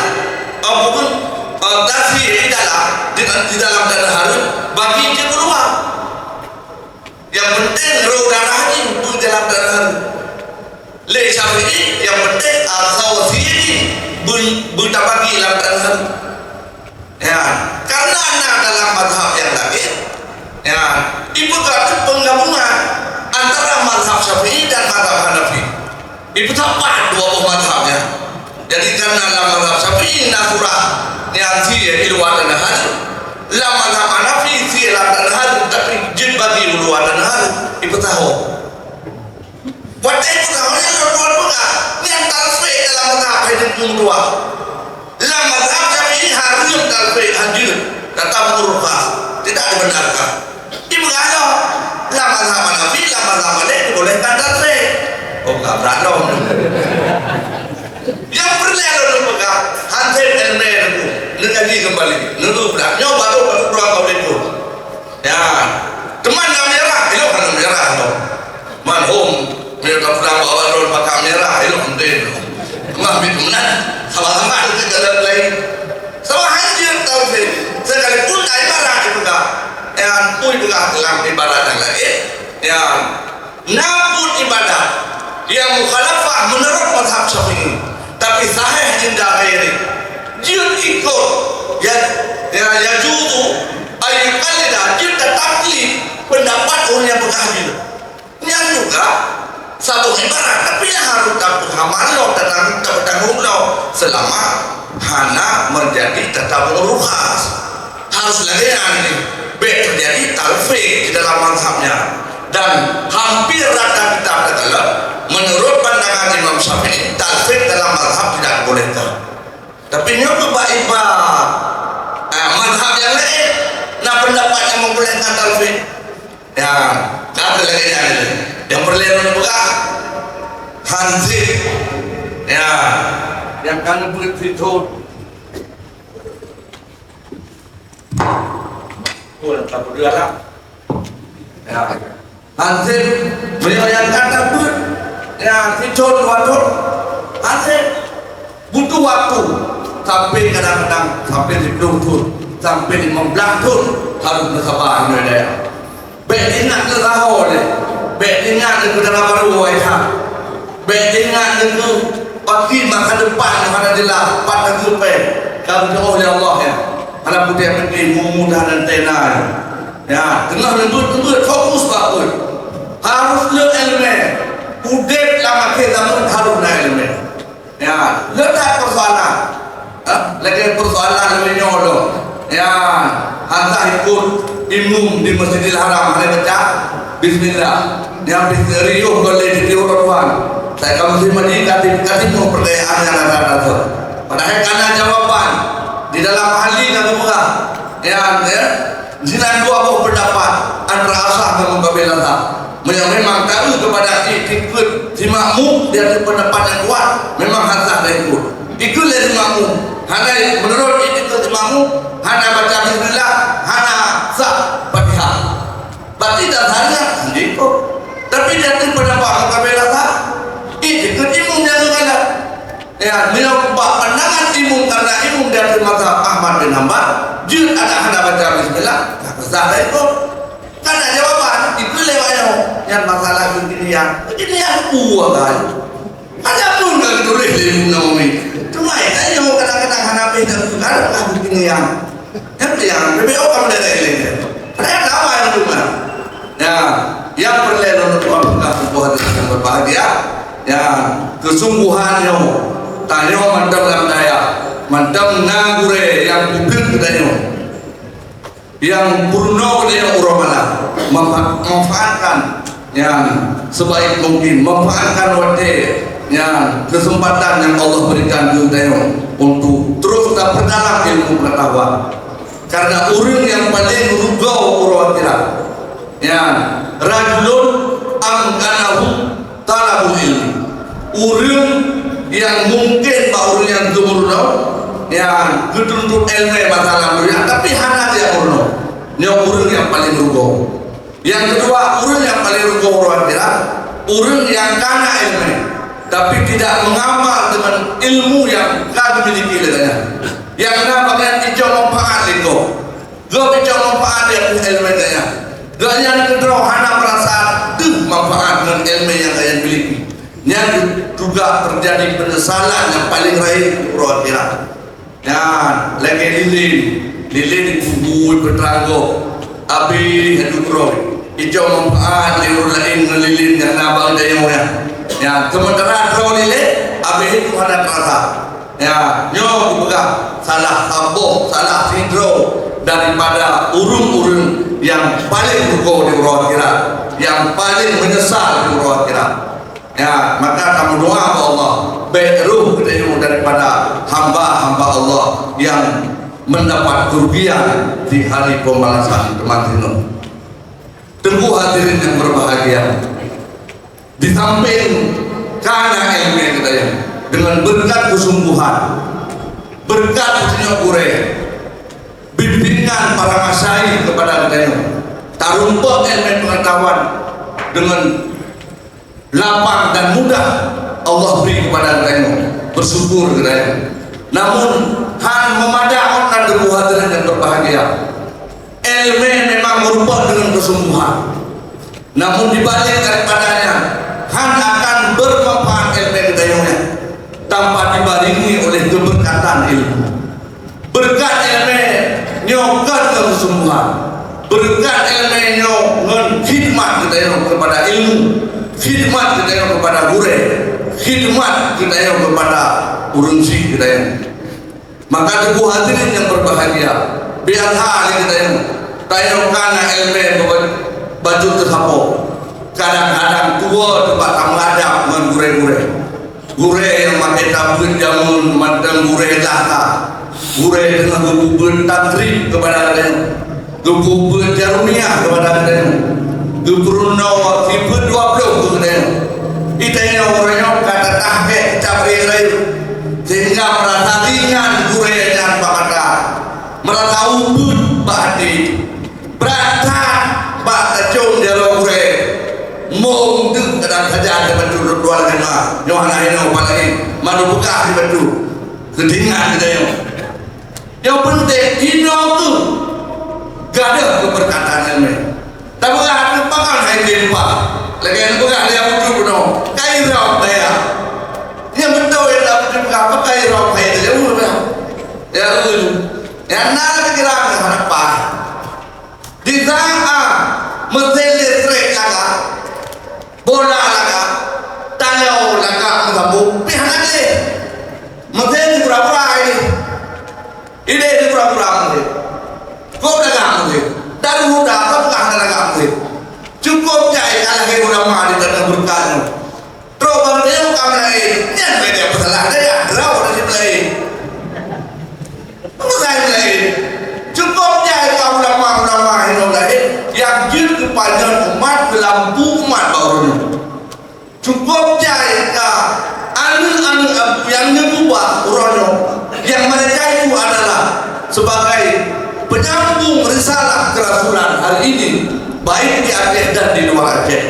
Ataupun, eh, tasie dalam, di, di dalam tanoh hareuem, bagi jeuet keuluwa. Nyang penting roh darah jih beu dalam tanoh hareuem. Lé Syafi'i, nyang penting asai sie jih beu, beu tabagi lam tanoh hareuem. Ya, karena na dalam mazhab nyang laén, ya, ipeugah teuk penggabungan antara mazhab Syafi'i dan mazhab Hanafi. Ipeusapat dua boh mazhab nyan. Jadi, karena lam mazhab Syafi'i na surah nyang sie di luwa tanoh hareuem, lam mazhab Hanafi sie lam tanoh hareuem, tapi jeuet bagi u luwa tanoh hareuem, ipeusaho. Watèe peugah, nyan lôn tuan peugah, nyan talfik dalam mazhab hai teungku meutuah. Lam mazhab Syafi'i hareuem talfik, hanjeuet, tatap meurukhas, tidak dibenarkan. Dipeugah lom, lam mazhab Hanafi, lam mazhab Malik dibolehkan talfik. Oh, ka brat lom. Nyang peureulèe lôn peugah, han sép èleumèe teungku, neukaji keumbali, neureubeudôh. Nyoe baru, baru dua kaul itu. Ya, teuma na meurah, ilok hana meurah lom. Man hom, meunyoe tapulang bak droeneuh pakat meurah, ilok hana tem. Mah bit meunan, sama-sama ada jalan lain. Sama hanjeuet talfik, sekalipun ibarat ipeugah, nyang pui peugah lam ibarat nyang laén, nyang na buet ibadat nyang mukhalafah meunurot mazhab Syafi'i, tapi sahih inda ghairi. Jeuet ikot, ya, ya, yajuzu an yuqallida, jeuet tataklid pendapat ureueng nyang peugah jeuet. Nyan juga saboh ibarat, tapi nyang harôh tapeuham lom, tatang-, tapeutanggung lom, seulama hana meujadi tatabung rukhas. Harôh Lagèe nyan, bèk teujadi talfik di dalam mazhab nyan. Dan hampir rata kitab takalon, menurut pandangan Imam Syafi'i, talfik dalam mazhab tidak dibolehkan. Tapi nyoe keuh bak iba, ah, mazhab nyang laén na pendapat nyang membolehkan talfik. Ya, kata lagèe nyan, nyang peureulèe lôn peugah, hansip. Ya, nyang ka neubeuet sithon. Oh, nyang ka beudua lah. Ya. Hansip, meunyoe nyang ka neubeuet, ya, sithon dua thon, hansip. Butuh waktu sampai kadang-kadang sampai siplôh thon, sampai limong blah thon harôh neusaba inoe dayah. Bèk ingat keu saho lé, bèk ingat keu dara barô Aisyah, bèk ingat keu paki masa depan hana jeulaih, pat teupeu pèng, ka geutu'oh lé Allah nyan. Hana putéh peuti mudah dan tena. Ya, teungoh neubeuet-neubeuet fokus bak buet. Harôh le iéleumé. Udép lam akhé zaman harôh na iéleumé. Ya, le that persoalan. Ha? Lagèe persoalan lagèe nyoe lom. Ya, hana ikot imum di Masjidil Haram hana baca bismillah. Nyang pih riôh goh lé di tiôp Tuhan. Saya kamu sih mandi kati kati mau pertanyaan yang ada ada tu. Padahal karena jawaban di dalam ahli kan buka. Ya, ya. Jinan dua boh pendapat antara asah dan mukabil asah. Meunyoe memang taeu kepada iktikad si makmum di ateueh pendapat nyang kuat, memang hasah dan ikut. Ikut lé si makmum. Hana menurut iktikad si makmum, hana baca bismillah, hana sah Fatihah. Berarti dasarnya ikut. Tapi di ateueh pendapat mukabil asah, iktikad imum nyang geukalon. Ya, meunyoe bak pandangan imum, karena imum di ateueh mazhab Ahmad bin Hanbal, jeuet adak hana baca bismillah, ka sah dah ikut. Kan ada jawaban, itu lewat nyoe. Nyan masalah kekinian. Kekinian kuah kan. Ada pun ka geutuléh lé Imam Nawawi. Cuma, ya, nyoe kadang-kadang hana pih dah bukan lah kekinian. Kan yang P B O kamu dari lain. Padahal sama yang cuma. Ya, yang perlu untuk pegang sebuah hati yang berbahagia. Ya, kesungguhan nyoe. Tanyoe mantong lam dayah. Mantong na gurèe nyang peudeueng geutanyoe. Nyang peurunoe geutanyoe uroe malam. Manfa-, manfaatkan nyang sebaik mungkin. Manfaatkan watèe nyang kesempatan yang Allah berikan keu geutanyoe untuk terus tapeurdalam ilmu pengetahuan. Karena ureueng nyang paleng rugoe uroe akhirat, nyan, rajulun amkanahu thalabul ilmi. Ureueng nyang mungken bak ureueng nyang geumeurunoe, nyan, geutuntut iéleumé masa lam dunia, tapi hana jimeurunoe. Nyoe ureueng nyang paleng rugoe. Nyang keudua, ureueng nyang paleng rugoe uroe akhirat, ureueng nyang kana iéleumé, tapi tidak mengamal dengan ilmu nyang ka geumiliki lé geuhnyan. Nyang na bagian icok manfaat lé gob. Gob icok manfaat di ateueh iéleumé geuhnyan. Geuhnyan keudroe hana meurasa deuh manfaat ngon iéleumé nyang geuhnyan miliki. Nyan juga teujadi peunyesalan nyang paleng rayeuk uroe akhirat. Nyan, lagèe lilin. Lilin bubui peutrang gob. Abéh adu droe. Icok manfaat lé ureueng laén ngon lilin nyang na bak geutanyoe nyan. Nyan, seumeuntara droe lilin, abéh itu hana teurasa. Nyan, nyoe kupeugah salah saboh, salah sidroe daripada ureueng-ureueng nyang paleng rugoe di uroe akhirat, nyang paleng meunyeusal di uroe akhirat. Ya, maka tameudoa bak Allah, bèk roh geutanyoe daripada hamba-hamba Allah nyang mendapat kerugian di hari pembalasan teuma teunoh. Teungku hadirin yang berbahagia, di samping kana iéleumé geutanyoe, dengan berkat kesungguhan, berkat geutanyoe gurèe, bimbingan para masyayikh kepada geutanyoe, tarumpok iéleumé pengetahuan dengan lapang dan mudah Allah bri kepada geutanyoe, bersyukur geutanyoe. Namun, han meumadah ôn na teungku hadirin yang berbahagia. Iéleumé memang meureumpok deungon keusungguhan. Namun, di balik daripada nyan, han akan bermanfaat iéleumé geutanyoe nyan tanpa dibarengi oleh keberkatan ilmu. Beureukat iéleumé nyoe kon ngon keusungguhan. Beureukat iéleumé nyoe ngon khidmat geutanyoe keupada ilmu, khidmat geutanyoe keupada gurèe, khidmat geutanyoe keupada ureueng syik geutanyoe. Maka teungku hadirin nyang berbahagia, Biasa lé geutanyoe, tanyoe ka na iéleumé beu-, bacut teusapo. Kadang-kadang tuwoe teuma tameuadab ngon gurée-gurée. Gurée nyang maté tabeuet jameun mantong gurée lhasa. Gurée teungoh geupeubuet takrib keupada geutanyoe, geupeubuet jareumiah keupada geutanyoe, geupeurunoe sifeuet dua ploh keu geutanyoe. Geutanyoe uroe nyoe ka tatahkée cap rayeuk-rayeuk, sehingga meurasa ringan gurée nyan bak mata, meurasa ubeut bak até. Brat that bak tacông jaroe gurée. Mong deuh kadang sajan teubantu dua lagée ma. Nyoe hana hinoe, apalagi mandum beukah dibantu. Keutingan geutanyoe. Nyang peunteng, inoe keuh gadôh keubeurkatan nyan. Tapeugah keu pakon hai teumpa. Lagée neupeugah lé Abu Jub bunoe, kai rhom daya. Nyang beutôi Abu Jub peugah, kai rhom hai daya. Ya, ulôn. Nyang na pikiran hana paih. Di saát meusen listrik lagak, bola lagak, taloe lagak meusambông, pih hana deh. Meusen pura-pura ideh. Ideh pura-pura meusen. Kôb lagak meusen. Daru muda, kôb ka hana lagak meusen. Cukôp jai ka lahé ulama di tanoh beureukat nyoe. Trok bak meunyoe ka meulaén, nyan beda peusalah daya, droe di meulaén. Meunyoe meulaén, cukôp jai ka ulama-ulama hinoe laén nyang jeuet keu pajan umat, keu lampu umat bak uroe nyoe. Cukôp jai ka aneuëk-aneuëk Abu nyang neubeubah uroe nyoe, nyang mereka itu adalah sebagai penyambung risalah keurasulan hari ini, baik di Aceh dan di luar Aceh.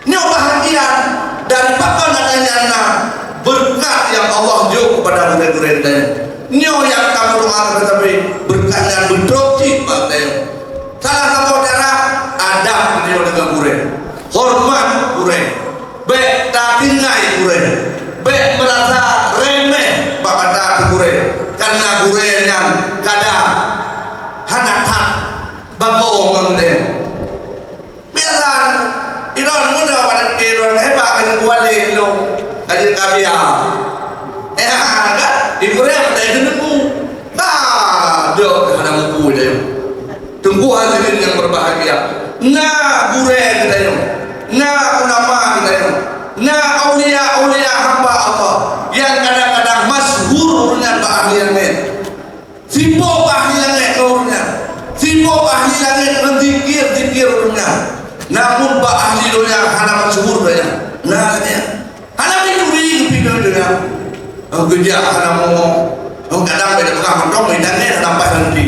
Nyoe bahagian dari pakon adanya na beureukat nyang Allah jok keupada gurée-gurée geutanyoe. Nyoe nyang kamoe doakan, tapi beureukat nyan beutrok cit bak geutanyoe. Salah saboh cara, adab geutanyoe deungon gurée, horeumat gurée, bék tatinggai gurée, bék meurasa reméh bak mata gurée, kareuna gurée nyan kadang hana that bagoe ngon geutanyoe. Biasa, ilôn muda pada ilôn hebat keu geuwali ilôn, ka jeuet ka biya. Eh, kan? Di gurée meutai keuneuk bu. Ka, dok hana mubu teuh. Teungku hadirin yang berbahagia, na gurée geutanyoe, na ulama geutanyoe, na aulia-aulia hamba Allah yang kadang-kadang masyhur ureuëng nyan bak ahli langét. Sibok bak ahli langét ngon ureuëng nyan. Sibok bak ahli langét ngon zikir-zikir ureuëng nyan. Namun bak ahli donya hana masyhur donya. Nah, katanya. Hana mencuri, tapi donya. Oh, geujak hana mo. Oh, kadang beda pegang mantong, beda ni, hana pas nanti.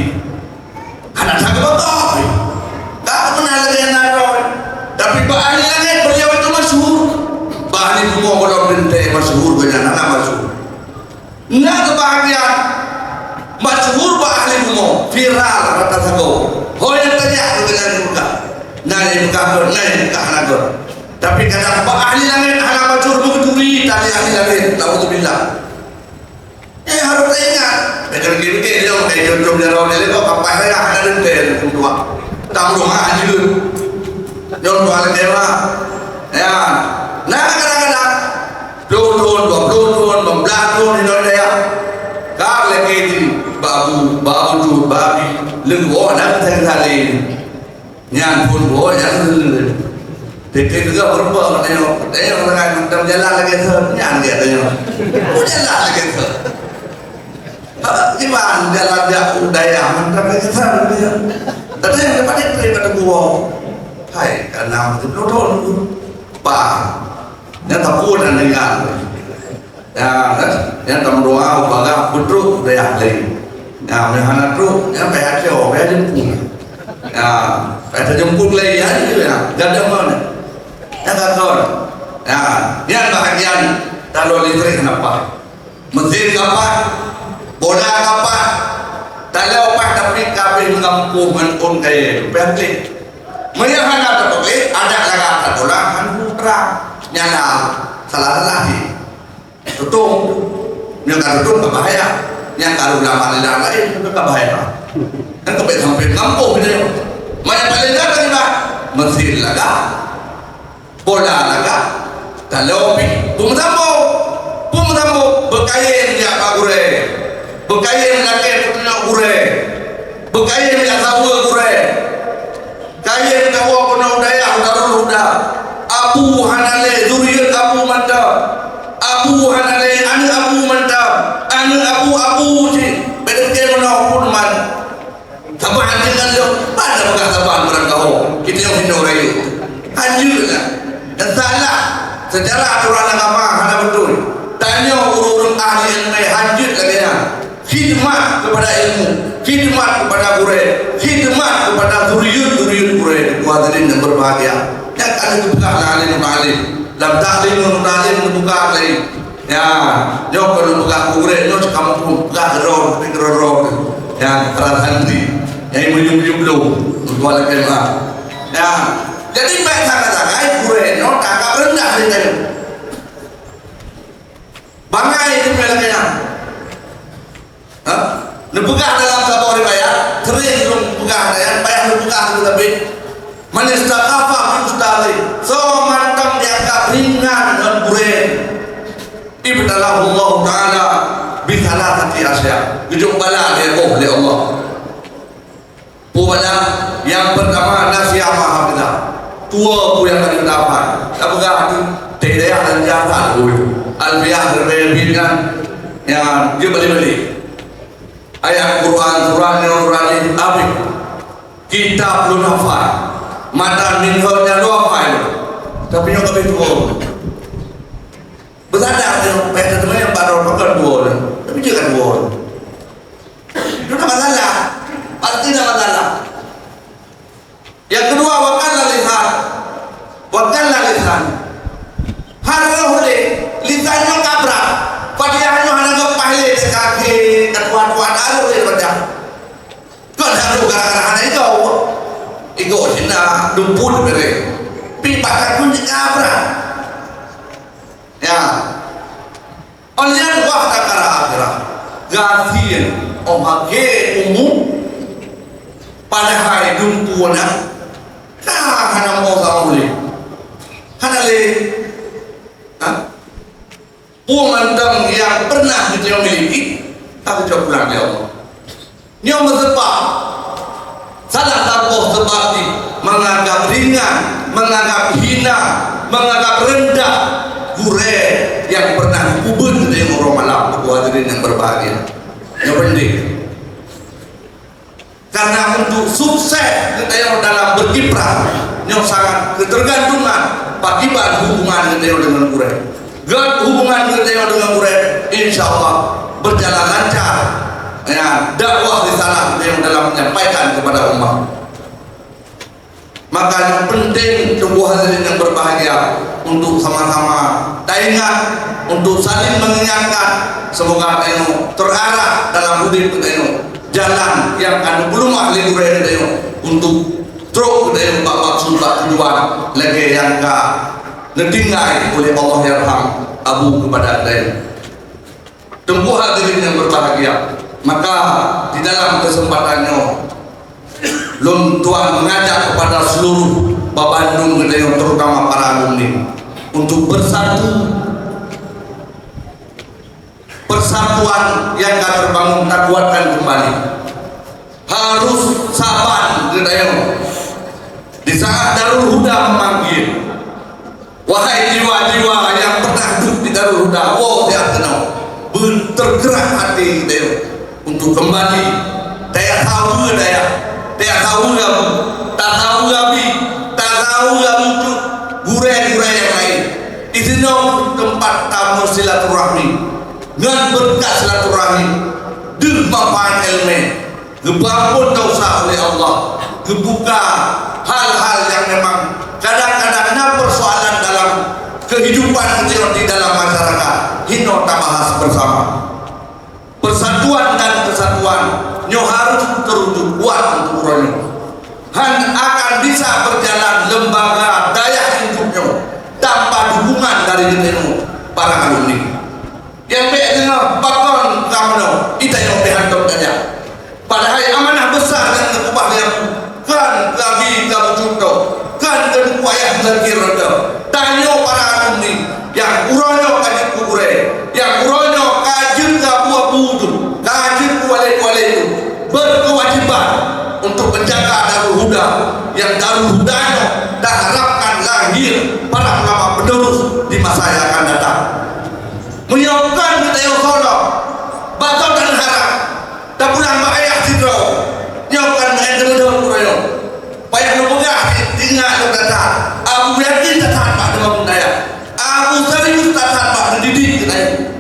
Hana tak betul. Tak pernah lagi yang ada. Tapi bak ahli langét, beliau itu masyhur. Bak ahli bumoe, kalau teuntée masyhur donya, hana masyhur. Na keubahgiaan, masyhur bak ahli bumoe, viral rata sagoe. Ho nyang tajak keu geutanyoe di Mekah. Na nyang Mekah kon, na nyang Mekah hana kon. Tapi kadang bak ahli langét hana masyhur, meuturi tali ahli langét. Naudzubillah. Eh, harôh taingat. Beda pikir-pikir, dia pakai jom-jom jaroe dia lewat, kapai saya hana dendam, tuan. Tam rumah aja. Jom tuan lagi, Mak. Ya. Nah, kadang-kadang Ploh thon, dua ploh thon, lima belas thon hinoe dayah. Ka lakée jih, babu, babu jeuet, babi, leungkok na meusaléng-saléng. Nyan phon woe nyan leuleue. Teuke teuga beureuba tanyong, tanyong sangat mantong jalan lagée thon, nyan gét tanyong. Peue jalan lagée thon? Ha, kiban jalan jak u dayah mantong lagée thon, tanyong. Tapi nyang dapat itu daripada gua. Hai, ka na meuteuploh thon. Bah. Nyan sapeue dan ringan. Ya, kan? Nyan tameudoa, ubaga, beutrok dayah laén. Ya, meunyo hana trok, nyan payah cok, payah jemput. Ya, payah teujemput lé, ya, ya, ya. Gada mana? Ya, gada. Ya, nyan bahagian taloe listrik hana paih. Mesin ka paih, bola ka paih, taloe paih tapi ka abéh meugampông ngon ôn kayée, payah klik. Meunyo hana tapeugleh, adak lagak that bola, han hu trang, nyala, salah-salah jih. Tutong. Nyang ka tutong ka bahaya. Nyang ka lula malilang laén, ka bahaya. Kan ka bèk sampai kampung dia. Mana paling dah tadi bah? Mesin lagak. Bola lagak. Taloe pih. Peue meusambông. Peue meusambông. Beukayém jak bak gurée. Beukayém lakée peutunyok gurée. Beukayém jak saweue gurée. Kayém tawoe keunoe u dayah Darul Huda. Abu hana lé, zuriet abu mantong. Abu hana lé, aneuk abu mantong. Aneuk abu, abu cit. Bék teuke meunoe pun man. Saban deungon lôn, hana peugah saban barangkaho. Kita nyang hinoe rayeuk. Hanjeuet lah. Dan salah. Secara aturan agama hana beutôi. Tanyoe ureueng-ureueng ahli ileumèe hanjeuet lagèe nyan. Khidmat kepada ilmu, khidmat kepada gurée, khidmat kepada zuriat-zuriat gurée. Hadirin yang berbahagia. Nyan ka geupeugah lé alim-alim. Lam taklim muta'allim geupeugah lé. Ya, nyoe kalau peugah gurée, nyoe cakap muphom, peugah keudroe, tapi keudroe-droe. Ya, para santri. Nyang meunyoe-meunyoe belum, buat lagi mah. Ya, jadi baik sangat-sangat gurée nyoe tanggap rendah di tanyoe. Bangai teumé lagèe nyan. Ha? Neupeugah dalam saboh riwayat, sering lôn peugah ayat, payah lôn peugah tu tapi, "Man istakhafa bi ustadhi," soe mantong dianggap ringan ngon gurée, "ibtalahu Allah Ta'ala bi thalathati asya." Geujok bala lé boh lé Allah. Peue bala? Nyang peurtama, nasiya ma hafidha. Tuwoe peue nyang ka geuhafal. Tapeugah hati, teuh dayah dan jahat, ui. Alfiah leubeh kan. Ya, dia balik-balik. Ayat Quran, surah nyoe, surah nyoe, habéh. Kitab lôn hafal. Matan minhaj nyan lôn hafal. Tapi nyoe ka habéh tuwoe. Beusadar nyoe, payah teuma nyang baroe pakon tuwoe. Tapi jeuet ka tuwoe. Itu na masalah. Pasti na masalah. Yang kedua, wa qalla lisan. Wa qalla lisan. Hana roh lé, lisan nyoe kabrak. Fatihah nyoe hana geupaih lé, kaki, ketua-tua, hana roh lé baca. Kon hana roh gara-gara hana igo. Igo cina dumput bere. Pi baca pun kabrak. Ya. Óh lheueh wah takara akhirah, gasien óh akhé umu, padahai dum tuwoe na ka hana mo saboh lé. Hana lé. Ha? Peue mantong nyang pernah geutanyoe miliki, ka geucok pulang lé Allah. Nyoe meuseubab, salah saboh seubab jih menganggap ringan, menganggap hina, menganggap rendah gurée nyang pernah geupeubeuet geutanyoe uroe malam, Teungku hadirin yang berbahagia. Nyoe penting. Karena untuk sukses geutanyoe dalam berkiprah, nyoe sangat ketergantungan pakiban hubungan geutanyoe dengan gurée. Gét hubungan geutanyoe dengan gurée, insya Allah berjalan lancar. Ya, dakwah risalah geutanyoe dalam menyampaikan kepada umat. Maka yang penting, Teungku hadirin yang berbahagia, untuk sama-sama taingat, untuk saling mengingatkan, semoga geutanyoe terarah dalam udeb geutanyoe, jalan nyang ka neupeuleumah lé gurée geutanyoe untuk trok geutanyoe bak maksud, bak tujuan lagée nyang ka neutinggai oleh Allahyarham Abu keupada geutanyoe. Teungku hadirin yang berbahagia, maka di dalam kesempatan nyoe, lôn tuan mengajak kepada seluruh babandum geutanyoe, terutama para alumni, untuk bersatu. Persatuan yang ka terbangun takuatkan kembali. Harus saban geutanyoe. Di saat Darul Huda memanggil, wahai jiwa-jiwa nyang pernah duek di Darul Huda, woe siat keunoe. Beutergerak até geutanyoe untuk kembali. Taya saweue dayah, taya saweue abu, tasaweue abi, tasaweue abu cut, gurée-gurée nyang laén. Disinoe teumpat tameusilaturahmi ngon beureukat silaturahmi deuh manfaat ileumèe, geupeuamphon desya oleh Allah, geubuka hal-hal nyang memang kadang-kadang na peusoalan dalam keuhidupan geutanyoe di dalam masyarakat, hinoe tabahas beusama. Persatuan dan kesatuan nyoe harôh teuwujud kuat untuk uroe nyoe. Hana akan bisa beujalan lembaga dayah lingkup nyoe tanpa dukungan dari geutanyoe para alumni. Nyang bèk deungoe pakon ka meunoe, geutanyoe pih hantom tajak. Padahai amanah besar nyang geukeubah lé Abu, kon keu abi, keu Abu Cuntoh, kon keu Teungku Ayah Muzakir Ronda. Tanyoe para alumni nyang uroe nyoe ka jeuet keu gurèe, nyang uroe nyoe ka jeuet keu abu-abu tu, ka jeuet keu walèe-walèe tu, berkewajiban Darul Huda nyoe taharapkan lahir para ulama penerus di masa yang akan datang. Meunyoe kon geutanyoe soe, batal dan haram, tapulang bak ayah sidroe, nyoe kon maén teumeudoh uroe nyoe. Payah lôn peugah, ingat lôn that-that. Abu yakin that-that bak teuma budaya. Abu serius that-that bak geudidik geutanyoe.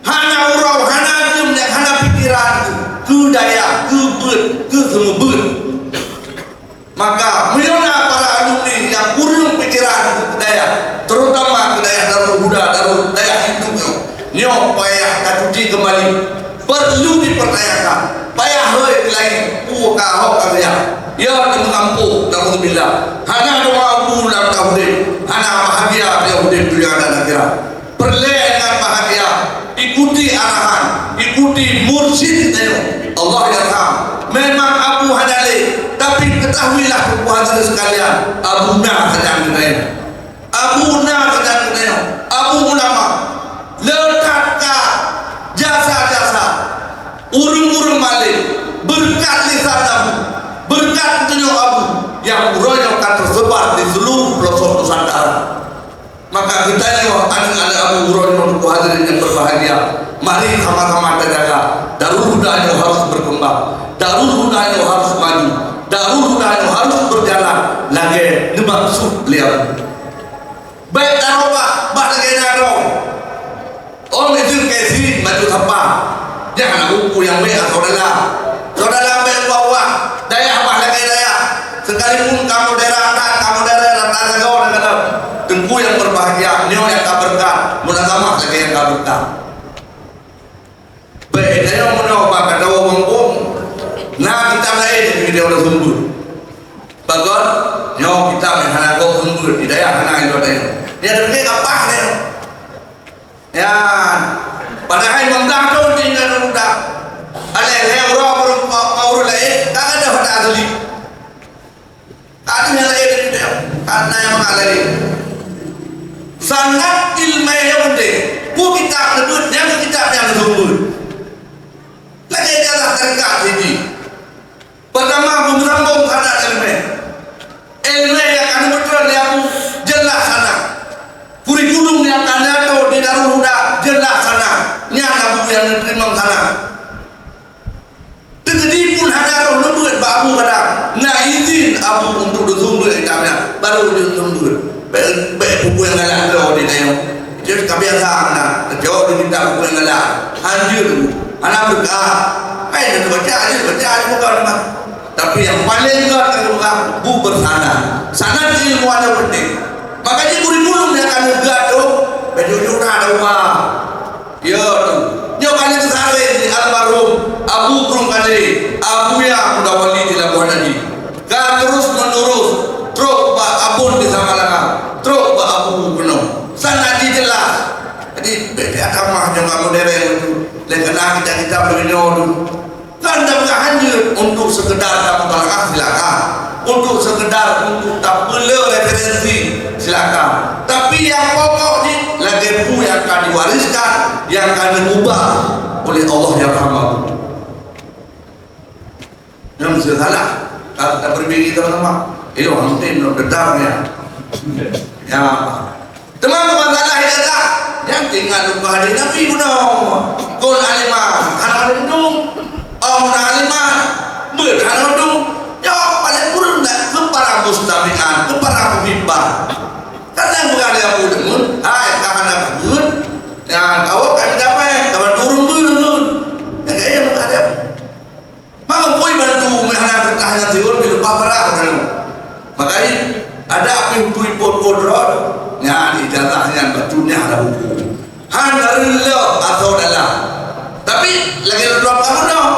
Hana uroe, hana jeuem nyang hana pikeran keu dayah, keu beuet, keu seumeubeuet. Maka, meunyoe na para alumni nyang kureueng pikeran keu dayah, terutama keu dayah Darul Huda, Darul, dayah induk nyoe, nyoe payah tacuci keumbali. Perlu dipertanyakan, payah hôi keu laén, peue ka hok ka geuyak. Ya, teumeukampôh, naudzubillah. Hana doa bu lam ka udeb, hana bahagia dia udeb dunia dan akhirat. Peureulée ngon bahagia, ikuti arahan, ikuti mursyid geutanyoe. Allah yarham. Memang Abu hana lé, tapi ketahuilah teungku hadirin sekalian, Abu na sajan geutanyoe. Abu na sajan geutanyoe. Abu ulama. Le that ka jasa-jasa ureuëng-ureuëng malém, beureukat lisan Abu, beureukat geutanyoe Abu, nyang uroe nyoe ka teusebar di seuluruh pelosok Nusantara. Maka geutanyoe aneuk-aneuk Abu uroe nyoe, teungku hadirin nyang berbahagia, mari sama-sama tajaga. Darul Huda nyoe harus berkembang. Darul Huda nyoe harus maju. Darul Huda nyoe harus berjalan lagée neumaksud lé Abu. Bék tarobah bah lagée nyan droe. Oh, miseue keusi baju sapa. Nyan hana buku nyang bék, ah, syedara. Syedara bék ubah-ubah. Dayah bah lagée dayah. Sekalipun kamoe daerah that, kamoe daerah that, that lagoe that, that. Teungku nyang berbahagia, nyoe nyang ka beureukat, munasabah lagée nyang ka beureukat. Bék tanyoe meunoe bak gata ureuëng kampung. Na kitab laén di ureuëng sumber. Bagot, nyoe kitab nyang hana gob sumber, di dayah hana ilot tanyoe. Nyan tapi kapah tanyoe. Ya, padahai limong blaih thon tinggai lam muda. Alèh lhèe uroe ureueng, ureueng laén, ka gadôh ata asli. Ka adeuh nyang laén, ka na nyang mangat laén. Sanad ileumèe nyang penting. Peue kitab neubeuet, nyang kitab nyang neuseumeubeuet. Lagèe jalah tarekat siji. Pertama, meusambông sanad ileumèe. Ileumèe nyang ka neupeutrön lé Abu jeulaih sanad. Kurikulum nyang ka neuatur di Darul Huda jeulaih sanad. Nyan Abu nyang neuteurimong sanad. Teukeudi pun hana roh neubeuet bak Abu kadang, na izin Abu untuk neuseumeubeuet kitab nyan, baru neuseumeubeuet. Bèk, bèk peue-peue nyang galak droe di tanyoe. Jadi ka biasa na, teucok di kitab peue-peue nyang galak. Hanjeuet, hana beureukat. Hai, neubaca aja, baca aja bukan mah. Tapi nyang paleng gèt ka bukan bu beursanad. Sanad ilmu ada penting. Makanya kurikulum nyang ka neugèt tu, bèk jujur na ada ubah. Ya, tu. Nyoe ka lheueh teusarék di almarhum Abu Krueng Kale, Abuya Muda Wali di Labuhan Haji. Ka terus menerus, trok bak Abon di Samalanga, trok bak Abu keunoe. Sanad jih jeulaih. Jadi, bèk tamah nyoe ka modern tu. Lé keunan kitab-kitab lagèe nyoe tu. Kan dah bukan hanya untuk sekedar tamutalaah, silakan. Untuk sekedar untuk tapeulé referensi, silakan. Tapi nyang pokok jih, lagèe peue nyang ka diwariskan, nyang ka diubah oleh Allah yang Maha. Nyang salah, ka tapeurbaiki sama-sama. Ayo, hampir belum dedar ya. Ya. Teuma masalah ijazah, nyan tinggai lumpah di Nabi bunoe. Kon alimah, hana mandum. Ong na alimah, beuet hana mandum. Nyoe paléng kureueng dak keu para mustami'an, keu para muhibbah. Kadang bukan ada aku deungon, hai, ka hana beuet. Nyan, awak kan dapat, dapat turun beuet. Nyan kaya bukan ada. Maka pui bantu meuhana teuka hana tiur di leupah parah keunoe. Makajih, adak pih pui phon-phon droe, nyan ijazah nyan bacut nyan hana buku. Hana reuloh atau dalam. Tapi, lagèe lôn droe kamoe nyoe,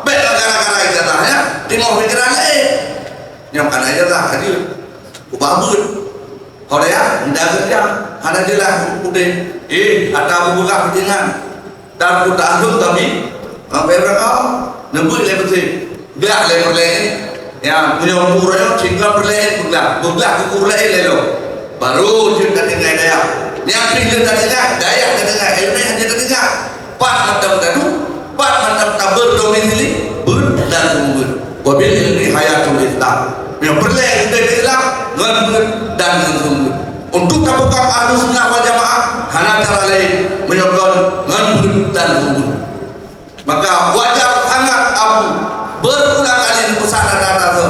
bèk gara-gara ijazah nyan, timoh pikeran laén. Nyoe kana ijazah ka jeuet. Ubah beuet. Ho dayah, ndak keureuja, hana jeulaih udeb. Eh, ata beupeugah peutingan. Dan ku taklok kami, sampai beurangkau, neubeuet lé beutôi. Glah lé peureulèe. Ya, meunyoe ureueng nyoe, singkat peureulèe, beuglah. Beuglah keu ureueng laén lé lom. Baru jeuet tatinggai dayah. Nyang pih jeuet tatinggai, dayah tatinggai, ileumèe hana tatinggai. Pat mantong taduek, pat mantong taberdomisili, beuet dan seumeubeuet. Wa bil ilmi hayatul Islam. Meunyoe peureulée udeb Islam ngon beuet dan ngon seumeubeuet. Untuk tapeugah Ahlussunnah wal Jamaah hana cara laén meunyoe kon ngon beuet dan seumeubeuet. Maka wajar sangat Abu berulang kali neupeusan ata-ata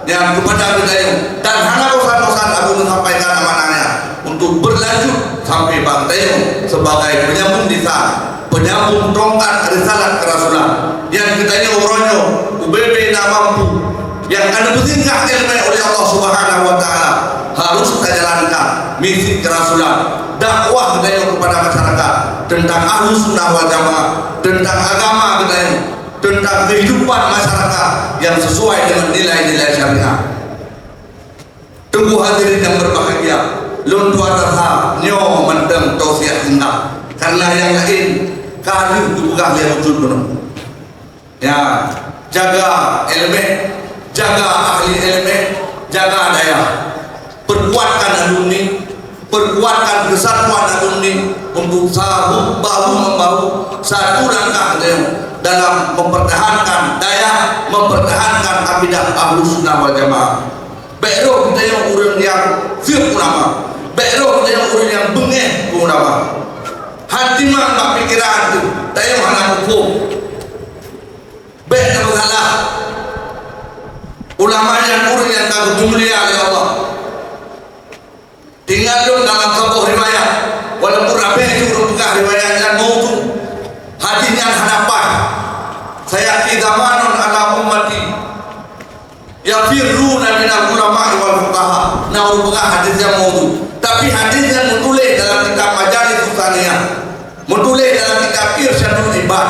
nyan kepada geutanyoe dan hana bosan-bosan Abu menyampaikan amanah nyan untuk berlanjut sampai bak geutanyoe sebagai penyambung lisan, penyambung tongkat risalah keurasulan. Nyang geutanyoe uroe nyoe ubé-bé na mampu nyang ka neupeusinggah iéleumé oleh Allah Subhanahu wa Taala harus tajalankan misi keurasulan, dakwah geutanyoe kepada masyarakat tentang Ahlussunnah wal Jamaah, tentang agama geutanyoe, tentang kehidupan masyarakat yang sesuai dengan nilai-nilai syariat. Teungku hadirin yang berbahagia, lôn tuan rasa nyoe mantong tausiah singkat, karena nyang laén ka lheueh geupeugah lé Ujud bunoe. Ya, jaga iéleumé, jaga ahli iéleumé, jaga dayah. Perkuatkan alumni, perkuatkan persatuan alumni untuk sahu bahu membahu satu langkah geutanyoe dalam mempertahankan dayah, mempertahankan akidah Ahlussunnah wal Jamaah. Bék roh geutanyoe ureuëng nyang syiek ulama. Bék roh geutanyoe ureuëng nyang beungéh keu ulama. Hana timang bak pikeran teuh, tanyoe hana muphom. Bék tameusalah. Ulama nyan ureuëng nyang ka geupeumulia lé Allah. Tinggai lôn dalam saboh riwayat, walaupun ramé jih ureuëng peugah riwayat nyan maudhu', hadis nyan hana paih. Sayati zamanun ala ummati yafirruna minal ulama'i wal fuqaha. Na ureuëng peugah hadis nyan maudhu', tapi hadis nyan meutuléh dalam kitab Majalis Tsaniyah, meutuléh dalam kitab Irsyadul Ibad,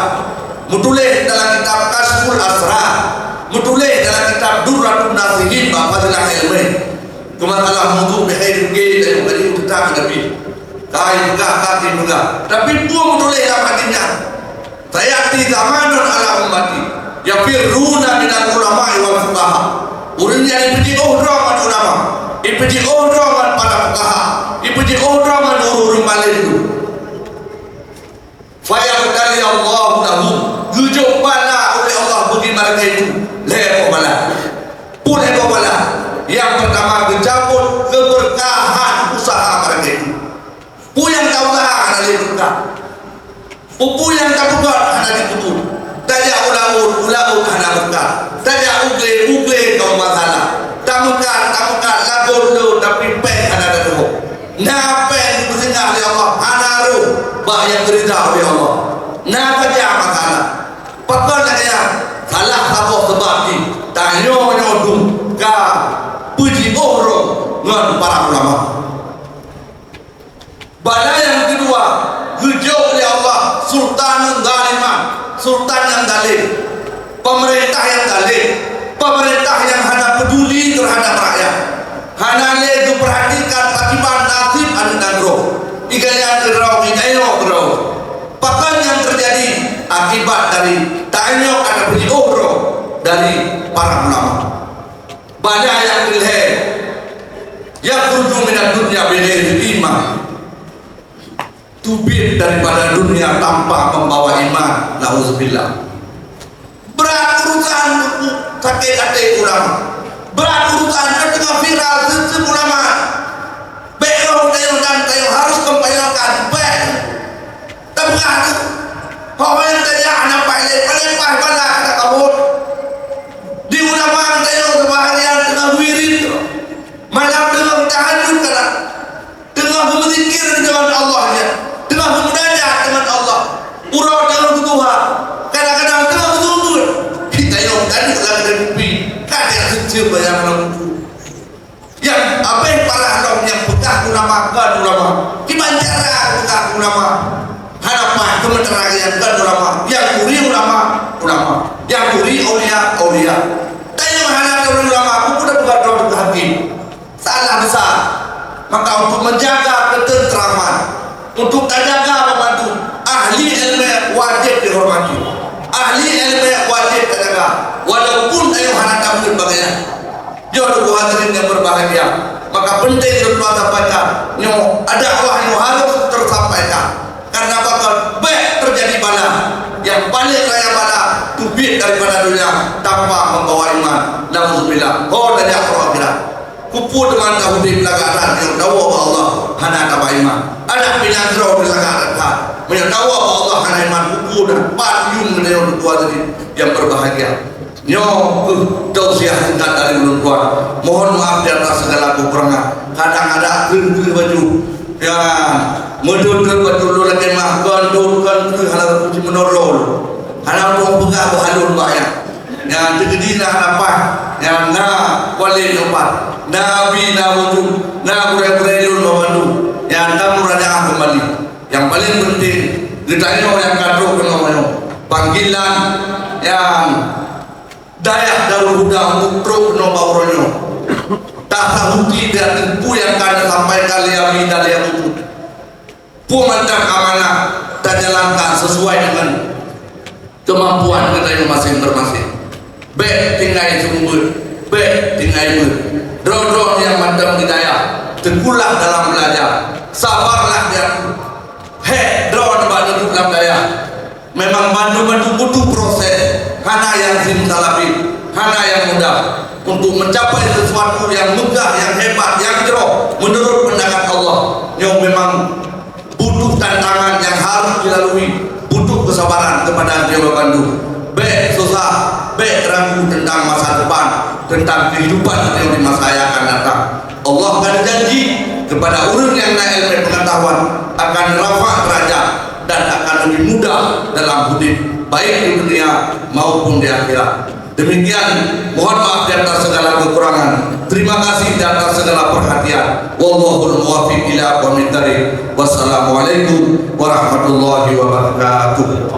meutuléh dalam kitab Kasyful Asrar, meutuléh dalam kitab Durratun Nasihin bak fadilah iéleumé. Keu masalah maudhu' beuhe deuke dan bari teutab Nabi. Kai peugah, kai peugah. Tapi peue meutuléh lam hadis nyan? Sayati zamanun ala ummati yafirruna minal ulama'i wal fuqaha. Ureuëng nyan jipeujiôh droe ngon ulama, jipeujiôh droe ngon para fuqaha, jipeujiôh droe ngon ureuëng-ureuëng malém tu. Fayabtali Allahu lahum, geujok bala oleh Allah bagi mereka itu lhée boh bala. Peue lhée boh bala? Nyang peurtama, geucabot keubeurkahan usaha mereka itu. Peue nyang tausaha hana lé beurkah. Peue-peue nyang tapeugét hana jipeubuet. Tajak u laôt, u laôt hana beurkah. Tajak u glé, u glé ka meumasalah. Tameukat, tameukat lagot le, tapi péng hana tatuho. Na péng geupeusingah lé Allah, hana rôh bak nyang geurida lé Allah. Na saja masalah. Pakon lagée nyan? Salah saboh sabab jih, tanyoe nyoe dum ka peujiôh droe ngon para ulama. Bala nyang keudua, geujok lé Allah sultanan zaliman, sultan nyang zalim, pemerintah nyang zalim, pemerintah nyang hana peduli terhadap rakyat, hana lé geupeurhatikan pakiban nasib aneuëk nanggroe. Iga nyan keudroe, iga nyoe keudroe. Pakon nyang teujadi akibat dari tanyoe ka tapeujiôh droe dari para ulama. Bala nyang keulhée, yakhruju minad dunya bighairi iman. Teubiet daripada dunia tanpa membawa iman. Nauzubillah. Brat urusan sakét até ulama. Brat urusan ka teungoh viral seueb-seueb ulama. Bék roh tanyoe dan tanyoe harus kampanyekan. Bék. Tapeugah tu. Ho nyang tajak hana paih lé, paléng paih bala ka takabot. Di ulama tanyoe seubahgian teungoh wirid. Malam teungoh tahajud kana. Teungoh meuzikir deungon Allah nyan, teungoh meumunajat deungon Allah. Uroe teungoh geutuha, kadang-kadang teungoh geuseumeubeuet. Kita nyang tadi lagée kupi, ka teuka seuceueb nyang hana mupu. Nyang abéh parah lom nyang peugah ulama kon ulama. Kiban cara peugah ulama. Hana paih keumeutara nyang kon ulama. Nyang turi ulama, ulama. Nyang turi aulia, aulia. Tanyoe hana turi ulama, buku dah peugah droe teuka hakim. Salah besar. Maka untuk menjaga ketentraman, untuk tajaga banmandum, ahli iéleumé wajéb dihormati. Ahli iéleumé wajéb tajaga, walaupun tanyoe hana tameuet bagaih nyan. Nyoe teungku hadirin nyang berbahagia, maka penting lôn tuan sampaikan, nyoe dakwah nyoe harus tersampaikan. Karena bakal bék teujadi bala. Nyang paléng raya bala, teuh Biet daripada donya tanpa membawa iman. Nauzubillah. Ho tajak u akhirat. Keupeue teuma taudép lagak that nyang tawoe bak Allah hana taba iman. Adak pinang droe lagak that. Meunyoe tawoe bak Allah hana iman, keupeue dah. Pat yum meunyoe dua tadi yang berbahagia. Nyoe keuh tausiah singkat dari ulôn tuan. Mohon maaf di atas segala kekurangan. Kadang ada kreueh-kreueh baju. Ya, meudon-don baju lôn lagèe mah, kon don, kon kreueh, hana kuci meunurun. Hana untuk peugah beuhalon banyak. Ya, teukeudi na hana paih. Ya, na wali nyoe pat. Na abi, na wujud, na gurèe-gurèe lôn banmandum. Ya, tameurajaah keumbali. Nyang paleng penting, geutanyoe nyang ka trok keunoe nyoe, panggilan nyang dayah Darul Huda untuk trok keunoe bak uroe nyoe. Tasahuti dan peue nyang ka tasampaikan lé Abi dan lé Abu. Peue mantong amanah tajalankan sesuai dengan kemampuan geutanyoe maséng-maséng. Bèk tinggai seumeubeuet, bèk tinggai beuet. Droe-droe nyang mantong di dayah, teukulah dalam belajar, sabarlah dan hék droe bak neudeuek lam dayah. Memang bandum-bandum butuh proses, hana nyang simsalabim, hana nyang mudah. Untuk mencapai sesuatu yang megah, yang hebat, yang jroh menurut pandangan Allah, nyoe memang butuh tantangan yang harus dilalui, butuh kesabaran kepada droe bandum. Bèk susah, bèk ragu tentang masa depan, tentang kehidupan droe di masa yang akan datang. Allah akan janji kepada ureueng nyang na ilmu pengetahuan akan rafa' derajat dan akan lebih mudah dalam hidup, baik di dunia maupun di akhirat. Demikian, mohon maaf di atas segala kekurangan. Terima kasih di atas segala perhatian. Wallahul muwaffiq ila aqwamit thariq. Wassalamualaikum warahmatullahi wabarakatuh.